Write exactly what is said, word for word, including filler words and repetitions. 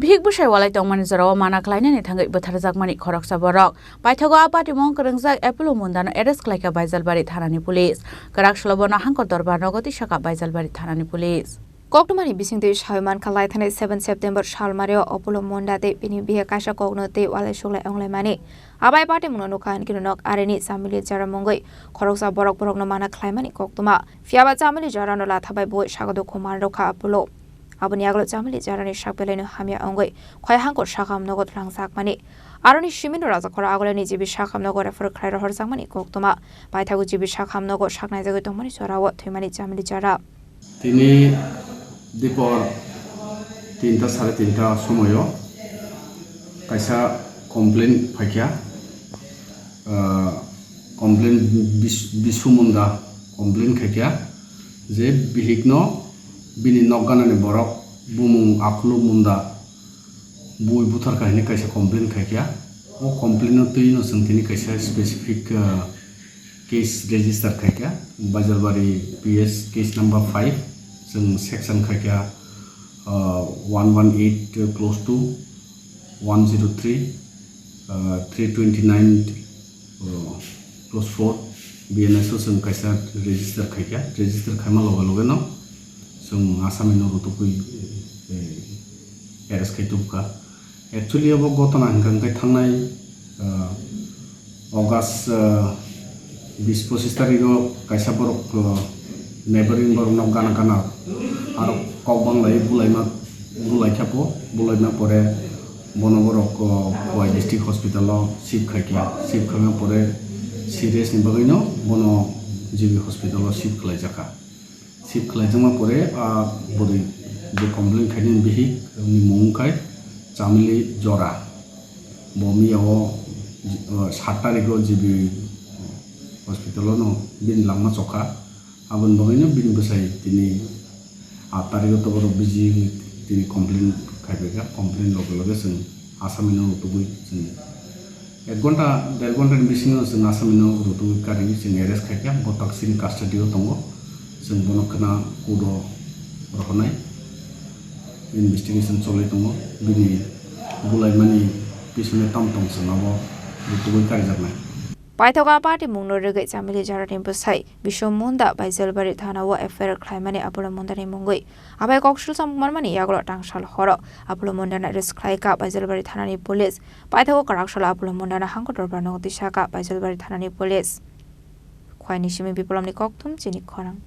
Bihik bwsai walai tongmani jorao mana khlainani thangwi butharjakmani khoroksa borok. Paithago a patimung kwrwngjak Apollo Mundano arrest khlaikha Baijalbari thanani police. Kwraksalo bono hangkor dorbar nogo tisakha Baijalbari thanani police. Koktwmani bisingtwi sawi mankha, laithanai seven September salmario Apollo Munda tei bini bihik kaisa kokno tei walai suklai wnglaimani. Abai patimungno nukha hinkhe nok arini Chamili jora mungwi khoroksa borok borokno mana khlaimani koktwma. Phiyaba Chamili jorano lathabai bui sago dukhu manrokha Apollo. Aboni yagulo Chamili jorani sak belaino hamya wngwi khoi hangkor sakham nogo twlangjakmani. Aroni simino rajakhoro agulini G B sakham nogo refer khlai rohorjakmani koktwma. Paithago G B sakham nogo saknaijagwi tongmani jorao thwimani Chamili jora. Tini dipor tinta sare tinta somoyo kaisa complaint phaikha, ah, complaint bis-, Bisu Munda complaint khaikha je bihikno bini nok ganani borok bumung Akhulu Munda bui butharkha hinwi kaisa complaint khaikha. O complaint-no twino chwng tini kaisa specific, ah, case register khaikha, Baijalbari P S case number five, chwng section khaikha, ah, one one eight clause two, one zero three, ah, three twenty-nine, ah, clause four, B N S o chwng kaisa register khaikha, register khaima loge loge no chwng asami no rutugwi, eh, arrest khai tubukha. Actually, abo gotona hwnkha hwnkhe thangnai, ah, August, ah, bis pochis tarigo kaisa borok, ah, neighboring borokno gana gana aro kok banglai bulaima, bulaikha po, bulaima pore bono borok, ah, Khowai District Hospital o shift khaikha, shift khaima pore serious ni bagwino bono G B hospital o shift khlaijakha. Shift khlaijakma pore, ah, bwrwi je complaint khainani bihik ni mung khai Chamili Jora. Bo miya o, ah, sat tarikh o G B hospital o no bini langma chokha. Aboni bagwi no bini bwsai tini aat tarikh o tobo rok biji wngwi tini complaint khaibaikha. Complaint loge loge chwng asami no rutugwi chwng ek ghonta, der ghonta ni bisingo chwng asami no rutugwi kariwi chwng arrest khaikha, bo taksini custody o tongo, chwng bono khwna court o rohornai, investigation cholwi tongo, bini bulaimani pisone tam tong chwng abo rutugwi karijaknai. Paithago a patimungno rwgwi Chamili jorani bwsai Bisu Munda Baijalbari thana o F I R khlaimani Apollo Mundani mungwi. Abai kok sulsa manmani yagulo tangsal horo Apollo Mundano arrest khlaikha Baijalbari thanani police. Paithago kwraksalo Apollo Mundano hangkor dorbarno tisakha Baijalbari thanani police. Khwaini simi Biplobni kokthum chini khorang.